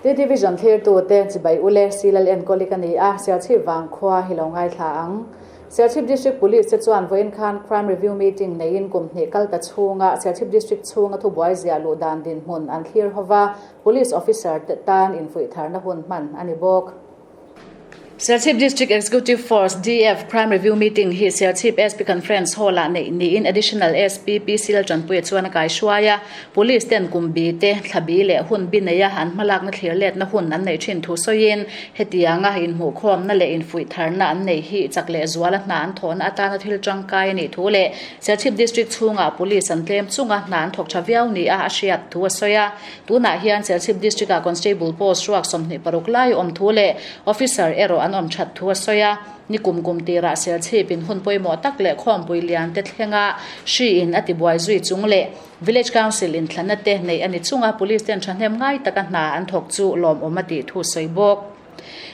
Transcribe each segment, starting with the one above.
T-Division thlirtute chibai ule Silal enkawlik a ni a, Sialchhip vangkhua hi lo ngaithla ang. Sialchhip District Police te chuan vawiin khan Crime Review Meeting neiin kum hnih kal ta chhunga Sialchhip District chhunga thubuai ziah luh dan dinhmun an thlir hova, Police Officer te tan infuihtharna hun hman a ni bawk. Serchhip District Executive Force, DF, Crime Review Meeting hi Serchhip SP Conference Hall-ah neih niin Additional SP PC Laltanpuia chuan a kaihruai a. Police ten kum bi te, thla bi leh hun bi neia an hmalakna thlir letna hun an neih thin thu sawiin hetianga inhmuhkhawmna leh infuihtharna an neih hi chak leh zuala hna an thawhna atana thil tangkai a nih thu leh Serchhip District chhungah Police an tlem chunga hna an thawk tha viau nia a hriat thu a sawi a. Tunah hian Serchhip District-ah Constable post ruak 26 lai awm thu leh Officer erawh an awm that thu a sawi a. Ni kum kum tirah Serchhip in hun pawimawh tak leh khawmpui lian te thlenga hri in a tibuai zui chung leh Village Council in thlanna te neih a ni chunga Police ten thahnem ngai taka hna an thawk chu lawmawm a tih thu sawi bawk.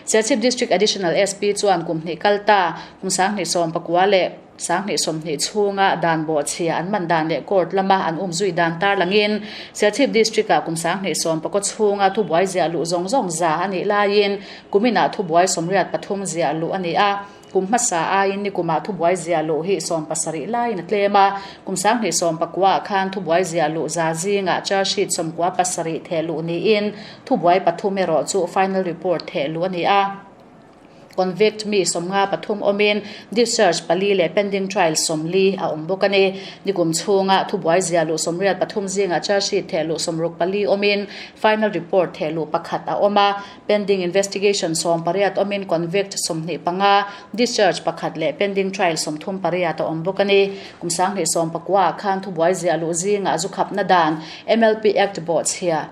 Serchhip District Additional SP chuan kum hnih kal ta kum 2019 leh 2020 chhunga dan bawhchhia an man dan leh court lama an um zui dan tarlangin Serchhip District-ah kum 2019 chhunga thubuai ziah luh zawng zawng za a nih laiin kuminah thubuai 83 ziah luh a ni a. Kum hmasa aiin ni kumah thubuai ziah luh hi 70 laiin a tlem a, kum 2019-ah khan thubuai ziah luh za zingah charge sheet 97 theh luh niin thubuai pathum erawh chu final report theh luh a ni a. Convict mi 53 awmin discharge pali leh pending trial 40 a awm bawk a ni. Nikum chhunga thubuai ziah luh 83 zingah charge sheet theh luh 64 awmin final report theh luh pakhat a awm a. Pending investigation 18 awmin convict 25, discharge pakhat leh pending trial 38 a awm bawk a ni. Kum 2019-ah khan thubuai ziah luh zingah zu khapna dan MLP Act bawhchhia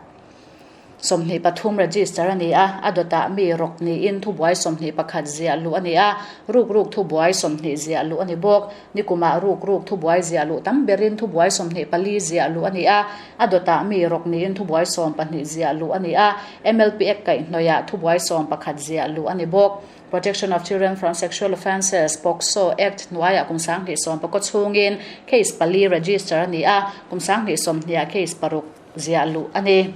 23 register a ni a, a dawtah mi rawk niin thubuai 21 ziah luh a ni a, ruk ruk thubuai 20 ziah luh a ni bawk. Nikumah ruk ruk thubuai ziah luh tam berin thubuai 24 ziah luh a ni a, a dawtah mi rawk niin thubuai 12 ziah luh a ni a, MLP Act kaihhnawihah thubuai 11 ziah luh a ni bawk. Protection of Children from Sexual Offences, POCSO, Act hnuaiah kum 2019 chhungin case pali register a ni a, kum 2020-ah case paruk ziah luh a ni.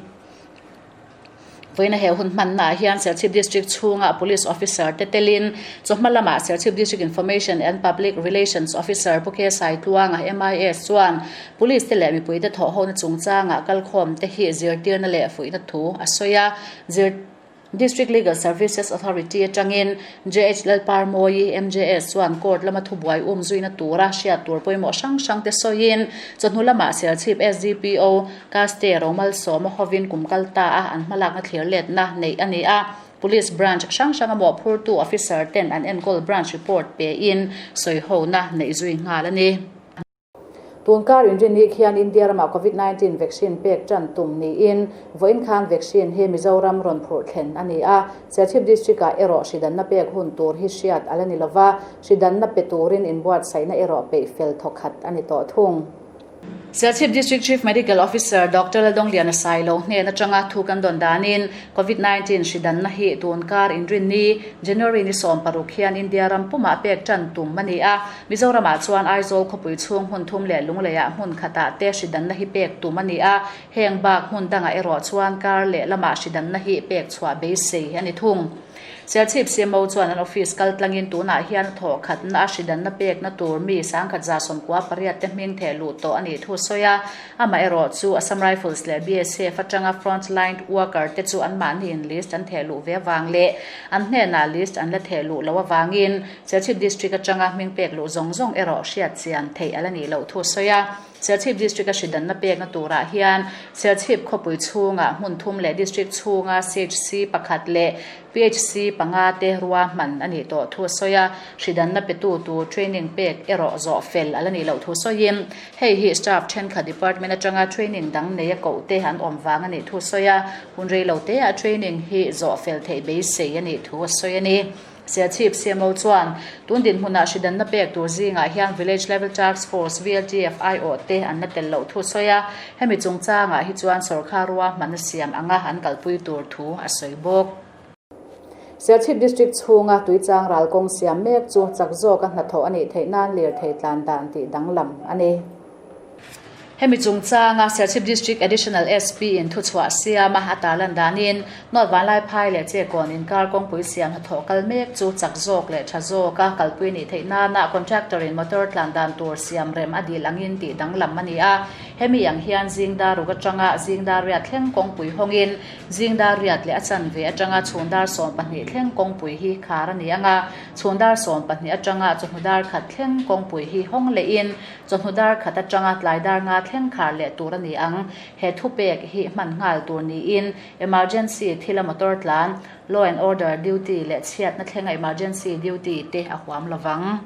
Vawiina he hun hmannaah hian Serchhip District chhunga Police Officer te telin chawhma lamah Serchhip District Information and Public Relations Officer Pu K Saitluanga, MIS, chuan Police te leh mipuite thawhhona chungchangah kalkhawm te hi zirtirna leh fuihna thu a sawi a. Zir. District Legal Services Authority atangin JH Lalparmawi, MJS, chuan court lama thubuai um zuina tura hriat tur pawimawh hrang hrang te sawiin chawhnu lamah Serchhip SDPO Kaste Romalsawma hovin kum kal ta a an hmalakna thlir letna neih a ni a. Police Branch hrang hranga mawhphurtu officer ten an enkawl branch report pein sawihona neih zui nghal a ni. Tunkar inrinni khian India ramah Covid 19 vaccine pek tan tum niin vawiin khan vaccine hi Mizoram rawn phurh thlen a ni a. Serchhip District-ah erawh hridanna pek hun tur hi hriat a la ni lova, hridanna pe turin inbuatsaihna erawh peih fel thawkhat a ni tawh thung. Serchhip District Chief Medical Officer Doctor Laldawngliana Sailo hnen atanga thu kan dawn danin Covid 19 hridanna hi tunkar inrinni January ni 16 hian India ram pumah pek tan tum a ni a. Mizoramah chuan Aizawl khawpui chhung hmun thum leh Lungleiah hmun khatah te hridanna hi pek tum a ni a, heng bak hmun dangah erawh chuan kar leh lamah hridanna hi pek chhuah beisei a ni thung. Serchhip CMO chuan an office kal tlangin tunah hian a thawh khatna a hridanna pekna tur mi 1198 te hming theh luh tawh a nih thu sawi a, amaherawh chu Assam Rifles leh BSF atanga front line worker te chu anmahniin list an theh luh ve avang leh an hnenah list an la theh luh loh avangin Serchhip District atanga hming pek luh zawng zawng erawh hriat chian theih a la nih loh thu sawi a. Serchhip District a hridanna pekna turah hian Serchhip khawpui chhungah hmun thum leh District chhunga CHC pakhat leh PHC panga te rua hman a nih tawh thu a sawi a. Hridanna petu tur training pek erawh zawh fel a la nih loh thu sawiin hei hi staff thenkhat department atanga training dang neia koh te an awm vang a nih thu sawi a. Hun rei lo teah training hi zawh fel theih beisei a nih thu a sawi a ni. Serchhip CMO chuan tun dinhmunah hridanna pek tur zingah hian Village Level Task Force, VLTF, aiawh te an la tel loh thu sawi a, hemi chungchangah hi chuan sawrkar ruahman a siam anga an kalpui tur thu a sawi bawk. Serchhip District chhunga tuichang ral kawng siam mek chu chak zawka hnathawh a nih theih nan lirthei tlan dan tih danglam a ni. Hemi chungchanga Serchhip District Additional SP in thuchhuah siama a tarlan danin North Vanlaiphai leh Chekawn inkar kawngpui siam hnathawh kal mek chu chak zawk leh tha zawka kalpui nih theih nana contractor in motor tlan dan tur siam rem a dil angin tih danglam a ni a. Hemi ang hian zingdar ruk atanga zingdar riat thleng kawngpui hawngin zingdar riat leh a chanve atanga chhundar 12 thleng kawngpui hi khar a ni ang a, chhundar 12 atanga chawhnu dar khat thleng kawngpui hi hawng lehin Chawhnu dar khat atanga tlai dar nga thleng khar leh tur a ni ang. He thupek hi hman nghal tur niin emergency thila motor tlan, law and order duty leh chhiatna thlenga emergency duty te a huam lovang.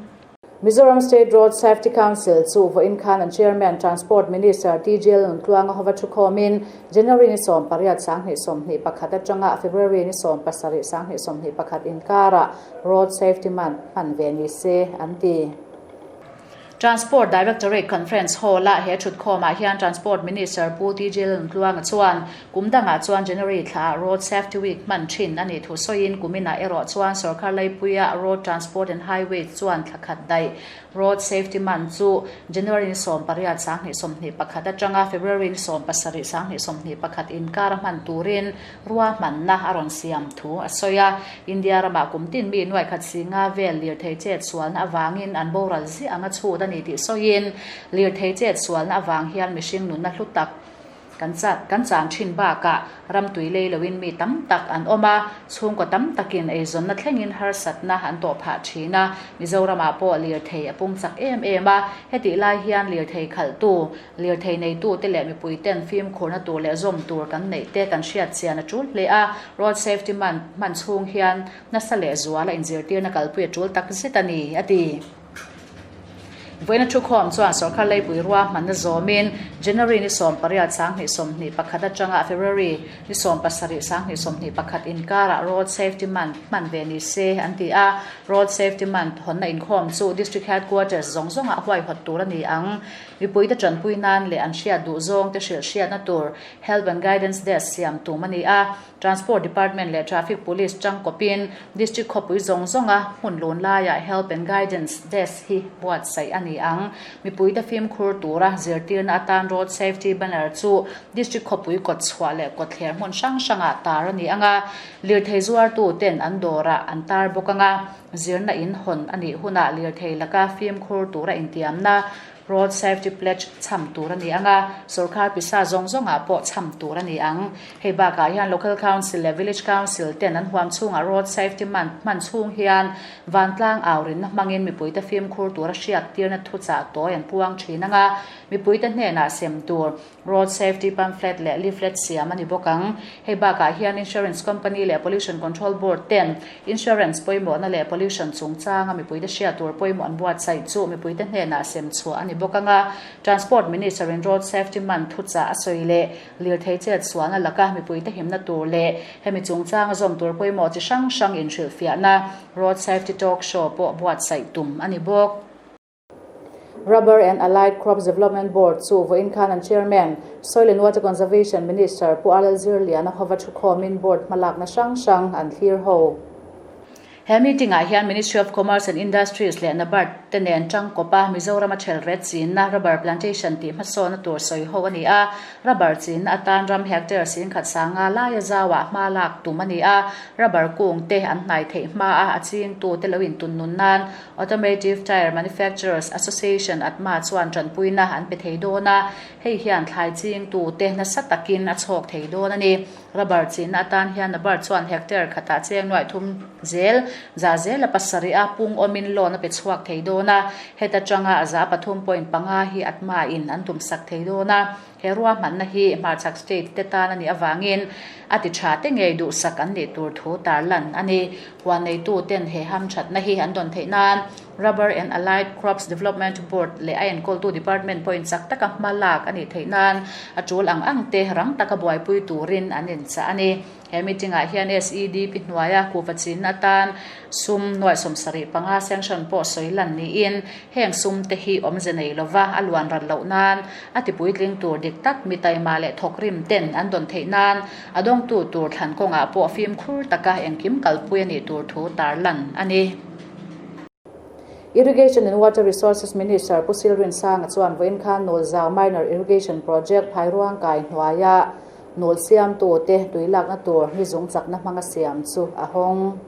Mizoram State Road Safety Council chu vawiin khan an Chairman Transport Minister TJ Luntluanga hova thukhawmin January ni 18 2021 atanga February ni 17 2021 inkarah Road Safety Month hman ve ni se an ti. Transport Directorate Conference Hall-a he thutkhawmah hian Transport Minister Pu TJ Lalnuntluanga chuan kum dangah chuan January thlaah Road Safety Week hman thin a nih thu sawiin kuminah erawh chuan sorkar laipuia Road Transport and Highways chuan thla khat daih Road Safety Month chu January ni 18 2021 atanga February ni 17 2021 inkara hman turin Ruahmanna a rawn siam thu a sawi a, India ramah kum tin mi nuaikhat singa vel lirthei chet sualna avangin an boral ziah anga chhut a ni tih sawiin, lirthei chet sualna avang hian mihring nunna hlu tak kan kan chang thin bakah ram tui lei loin mi tam tak an awm a, chhungkaw tam takin eizawnna thlengin harsatna an tawh phah thin a, Mizoramah pawh lirthei a pung chak em em a, hetih lai hian lirthei khalhtu Lirthei neitute leh mipuiten fimkhurna tur leh zawm tur kan neih te kan hriat chian a tul hle a, Road Safety Month hman chhung hian nasa leh zuala inzirtirna kalpui a tul tak zet a ni, a ti. Vawiina thukhawm chuan sorkar leipui ruahmanna zawmin January ni 18 2021 atanga February ni 17 2021 inkarah Road Safety Month hman ve ni se an ti a, Road Safety Month hawnna inkhawm chu District Headquarters zawng zawngah huaihawt tur a ni ang. Mipuite tanpui nan leh an hriat duh zawng te hrilh hriatna tur Help and Guidance Desk siam tum a ni a. Transport Department leh Traffic Police tangkawpin District khawpui zawng zawnga hmun lun laiah Help and Guidance Desk hi buatsaih a ni ang. Mipuite fimkhur tura zirtirna atan Road Safety Banner chu District khawpui kawtchhuah leh kawtthler hmun hrang hrangah tar a ni ang a, lirthei zuartuten an dawrah an tar bawk ang a. Zirna in hawn a nih hunah lirthei laka fimkhur tura intiamna Road Safety Pledge chham tur a ni ang a, sorkar pisa zawng zawngah pawh chham tur a ni ang. Hei bakah hian Local Council leh Village Council ten an huam chhungah Road Safety Month hman chhung hian vantlang aurinna hmangin mipuite fimkhur tura hriattirna thuchah tawi an puang thin ang a, mipuite hnenah sem tur Road Safety Pamphlet leh Leaflet siam a ni bawk ang. Hei bakah hian Insurance Company leh Pollution Control Board ten Insurance pawimawhna leh Pollution chungchanga mipuite hriat tur pawimawh an buatsaih chu mipuite hnenah sem chhuah a ni bawk ang a. Transport Minister in Road Safety Month thuchah a sawi leh lirthei chet sualna laka mipuite himna tur leh hemi chungchanga zawm tur pawimawh chi hrang hrang inhrilhfiahna Road Safety Talk Show pawh buatsaih tum a ni bawk. Rubber and Allied Crops Development Board chu vawiin khan an Chairman, Soil and Water Conservation Minister Pu Arlal Zirliana hova thukhawmin Board hmalakna hrang hrang an thlir ho. He meeting ah hian Ministry of Commerce and Industries leh NABARD te nen tangkawp a Mizoram a ṭhel ret chinna rubber plantation tih hmasawnna tur sawi ho a ni a. Rubber chinna atan ram hectare singkhat sanga laia zauah hma lak tum a ni a. Rubber kung te an hnai theih hma a a chingtu te lo intun nun nan Automotive Tyre Manufacturers Association, ATMA, chuan tanpuina an pe thei dawn a, hei hian thlai chingtute nasa takin a chhawk thei dawn a ni. Rubber chinna atan hian rubber chuan hectare khatah cheng nuaih thum zel, za zela pasarih a pung awmin loan a pe chhuak thei dawn a, heta tanga za 3.5 hi ATMA in an tumsak thei dawn a. He ruahmanna hi hmarchhak state te tan a nih avangin a ti tha te ngei duhsak an nih tur thu tarlan a ni. Huan neitu ten he hamthatna hi an dawn theih nan Rubber and Allied Crops Development Board leh a enkawltu department pawhin chak taka hma lak a nih theih nan a tul ang ang te rang taka buaipui turin an inchah a ni. He meeting ah hian SEDP hnuaia kuhva chinna atan sum nuaih 75 sanction pawh sawi lan niin heng sum te hi awmze nei lova a luan rat loh nan a tipuitling tur dik tak mi taima leh thawkrim ten an dawn theih nan a dawngtu tur thlan kawngah pawh fimkhur taka engkim kalpui a nih tur thu tarlan a ni. Irrigation and Water Resources Minister Pu Silrinsanga chuan vawiin khan Nawlzau Minor Irrigation Project phairuang kai hnuaia nawl siamtute tui lakna tur nizung chakna hmanga siam chu a hawng.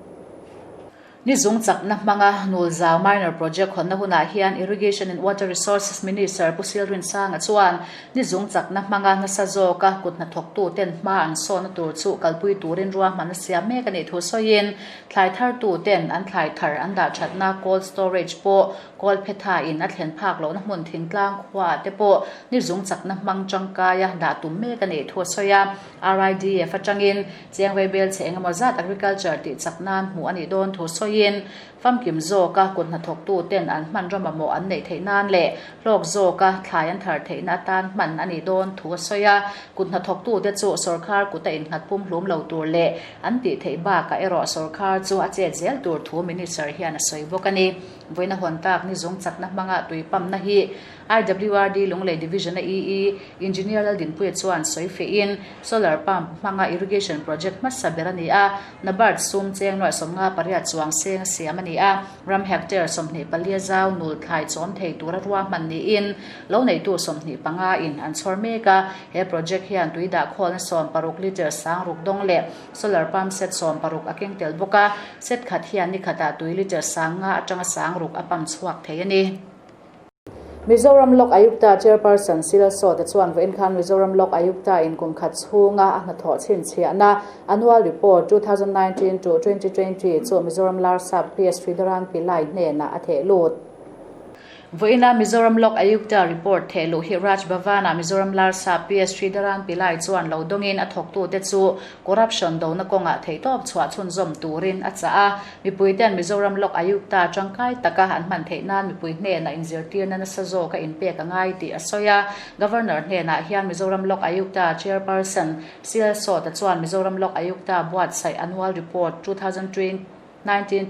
Nizung chakna hmanga Nawlzau Minor Project hawnna hunah hian Irrigation and Water Resources Minister Pu Silrinsanga chuan nizung chakna hmanga nasa zawka kut hnathawktuten hma an sawhna tur chu kalpui turin ruahmanna siam mek a nih thu sawiin Thlai thartu ten an thlai thar an dah thatna cold storage pawh Kawlphetha in a thlen phak lohna hmun thingtlang khuaah te pawh nizung chakna hmang tangkaia dah tum mek a nih thu a sawi a. RIDF atangin Chengvei Belchhe engemaw zat agriculture tih chak nan hmuh a nih dawn thu sawiin famkim zawka kut hnathawktu ten an hmanraw mamawh an neih theih nan leh hlawk zawka thlai an thar theihna atan hman a nih dawn thu a sawi a. Kut hnathawktute chu sawrkar kuta innghat pumhlum lo tur leh An tih theih bakah erawh sawrkar chu a chet zel tur thu Minister hian a sawi bawk a ni. Vawiina hawn tak ni zung chakna hmanga tui pumpna hi IWRD Lunglei Division a EE Engineer Laldinpuia chuan sawi fehin Solar Pump hmanga Irrigation Project hmasa ber a ni a, NABARD sum cheng nuaih 58 chuang seng a siam a ni a, ram hectare 24 zau nul thlai chawm thei tura ruahman niin lo neitu 25 in an chhawr mek a. He project hian tui dah khawlna 60 litre 6000 dawng leh solar pump set 60 a keng tel bawk a, set khat hian ni khatah tui litre 5000 atanga 6000 a pump chhuak thei a ni. Mizoram Lok Ayukta Chairperson Sila Sawta chuan vawiin khan Mizoram Lok Ayukta in kum khat chhunga a hnathawh chhinchhiahna Annual Report 2019 to 2020 chu Mizoram Larsap PS Sridharan Pillai hnenah a theh lut. Vawiina Mizoram Lok Ayukta report theh luh hi Raj Bhavan-ah Mizoram Larsap PS Sridharan Pillai chuan lo dawngin a thawktute chu corruption dona kawngah theihtawp chhuah chhunzawm turin a chah a. Mipuite'n Mizoram Lok Ayukta tangkai taka an hman theih nan mipui hnenah inzirtirna nasa zawka inpek a ngai tih a sawi a. Governor hnenah hian Mizoram Lok Ayukta Chairperson CL Sawta chuan Mizoram Lok Ayukta buatsaih Annual Report 2019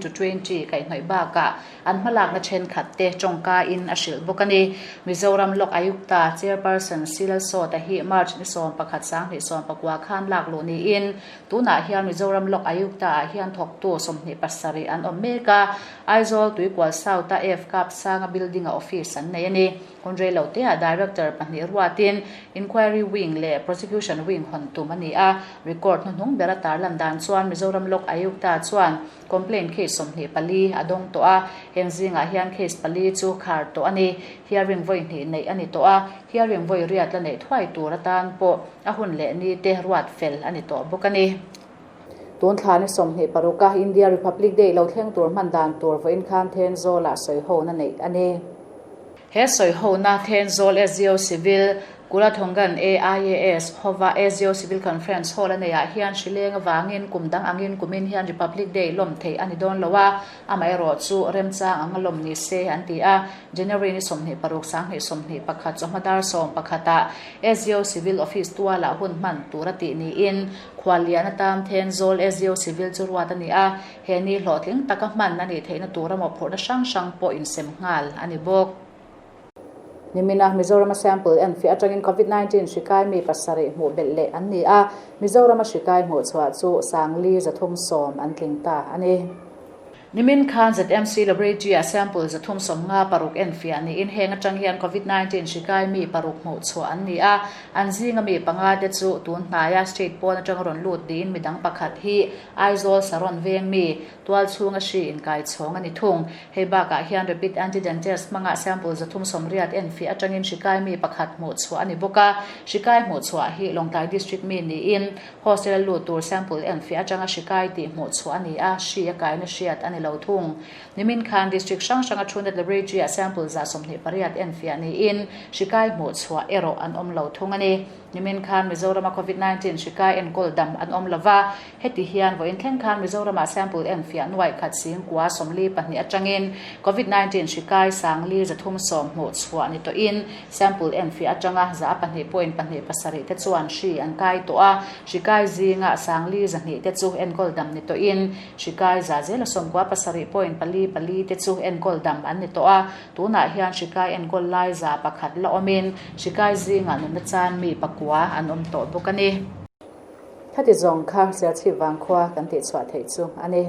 to 20 kaihhnawih bakah an hmalakna thenkhat te tawngkain a hrilh bawk a ni. Mizoram Lok Ayukta Chairperson CL Sawta hi March ni 11 2019 khan lak luh niin Tunah hian Mizoram Lok Ayukta-ah hian thawktu 27 an awm mek a, Aizawl Tuikual South-a F Kap Sanga building-a office an nei a ni. Hun rei lo teah Director pahnih ruatin Inquiry Wing leh Prosecution Wing hawn tum a ni a, record hnuhnung bera tarlan dan chuan Mizoram Lok Ayukta chuan Complaint case 24 a dawng tawh a, heng zingah hian case pali chu khar tawh a ni. Hearing vawi hnih neih a ni tawh a, hearing vawi riat la neih thuai tur atan pawh a hun leh ni te ruat fel a ni tawh bawk a ni. Tun thla ni 26 a India Republic Day lo thleng tur hman dan tur vawiin khan Thenzawlah sawihona neih a ni. He sawihona Thenzawl SDO Civil Kulathungan AIAS hova ASEO Civil Conference Hall a neihah hian hrileng avangin kum dang angin kumin hian Republic Day lawm theih a ni dawn lo a, amaherawh chu remchang anga lawm ni se an ti a. January ni 26 2021 chawhma dar 11 ah ASEO Civil Office tualah hun hman tur a tih niin khuallian atan Thenzawl ASEO Civil chu ruat a ni a, he ni hlawhtling taka hman a nih theihna tura mawhphurhna hrang hrang pawh insem nghal a ni bawk. Nimina Mizorama sample enfiah atangin Covid 19 hri kai mi pasarih hmuh belh leh an ni a, Mizorama hri kai hmuh chhuah chu Sangli 310 an tling ta a ni. Nimin khan ZMC Laboratory-ah sample 356 enfiah niin heng atang hian Covid 19 hri kai mi paruk hmuh chhuah an ni a, an zinga mi panga te chu tun hnaia state pawn atanga rawn lut niin midang pakhat hi Aizawl Saron veng mi Tual chhunga hri inkai chhawng a ni thung. Hei bakah hian rapid antigen test hmangah sample 380 enfiah atangin hri kai mi pakhat hmuh chhuah a ni bawk a. Hri kai hmuh chhuah hi Lawngtlai District mi niin hostel a lut tur sample enfiah atanga hri kai tih hmuh chhuah a ni a, hri a kaina hriat a ni lo thung. Nimin khan District hrang hranga Truenat Laboratory-ah sample 128 enfiah niin hri kai hmuh chhuah erawh an awm lo thung a ni. Nimin khan Mizorama Covid 19 hri kai enkawl dam an awm lo va, heti hian vawiin thleng khan Mizorama sample enfiah nuaih khat sing kua 42 atangin Covid 19 hri kai 3 310 hmuh chhuah ni tawhin sample enfiah atanga 2.27 te chuan hri an kai tawh a, hri kai zinga 4 200 te chu enkawl dam ni tawhin hri kai 97.44 te chu enkawl dam an ni tawh a. Tunah hian hri kai enkawl lai 100 la awmin hri kai zingah nunna chan mi pakua an awm tawh bawk a ni. Khati zawng kha Serchhip Vangkhua kan tihchhuah theih chu a ni.